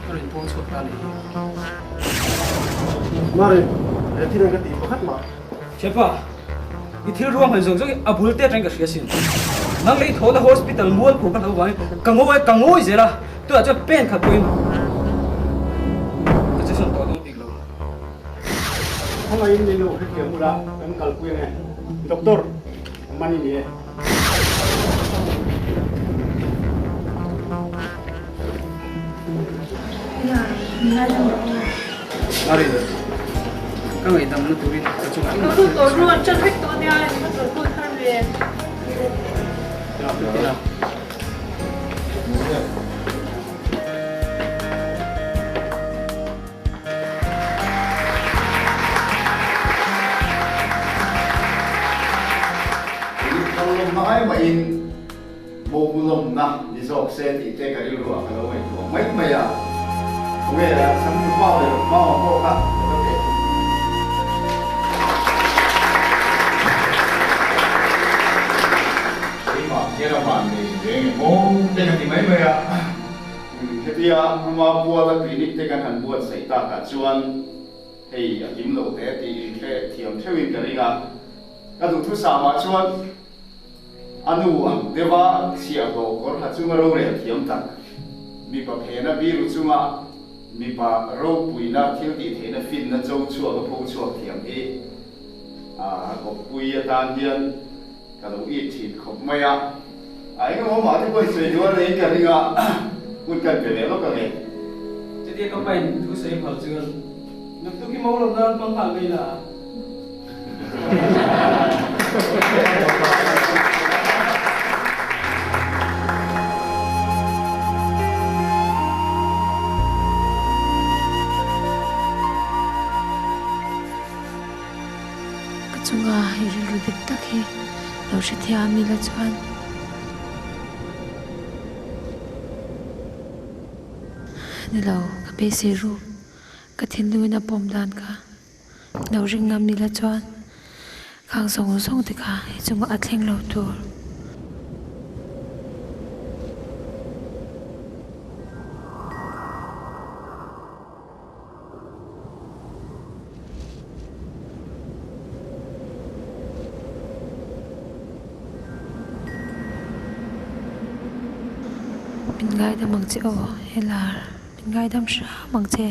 Ka rawn puang chhuak ta a nih hi. Marin, he thil hian ka tih pakhat mah. Thianpa, i thil ruahman zawng zawng hi a bul te atangin ka hria sin. Nang leh i thawhna hospital mualphu ka hlo vangin ka ngawi ka ngawi zel a, tunah chuan pen khat pawhin ka che sawn tawh dawn bik lo. Khawngaihin min lo hrethiam ula kan kalpui ange. Doctor, man i ni e. Marin, ka ngaihdamna turin ka chungah engmah thil ka sawi lo. Thar lawmna ai mahin Mo lawmna ni zawk se tih te ka rilru ah ka lo ngaihtuah mai mai a. Khawnge a changtu pa ber Mama pawh kha ka va teh. Keimah hian a van nei reng emaw te ka ti mai mai a. Hetia ama puala clinic te kan han buatsaih takah chuan hei a kim lo hle tih inhre thiam theuhin ka ring a. Ka duhthusam ah chuan a nu ang deuha chhiahhlawh kawr ha chunga rorel thiam tak, mipa phena biru chunga mipa ropuina thil tih theihna finna cho chhuak a pho chhuak thiam hi a kawppui atan hian ka lo it thin khawp mai a. A engemaw mah te pawhin sawi duh a nei ka ring a, hun kan pe leh lawk ang e. Chutia ka pain thu sawi phal chuan naktuk hi mo lo nan hmang nghal mai la. Ka chunga i rilru dik tak hi lo hrethiam ila chuan. Ni lo, ka beisei ruk. Ka thinlungin a pawm dan kha. Lo ring ngam nila chuan khang zawng zawng te kha i chungah a thleng lo tur. Min ngaidam ang che aw, Helar, min ngaidam hram ang che.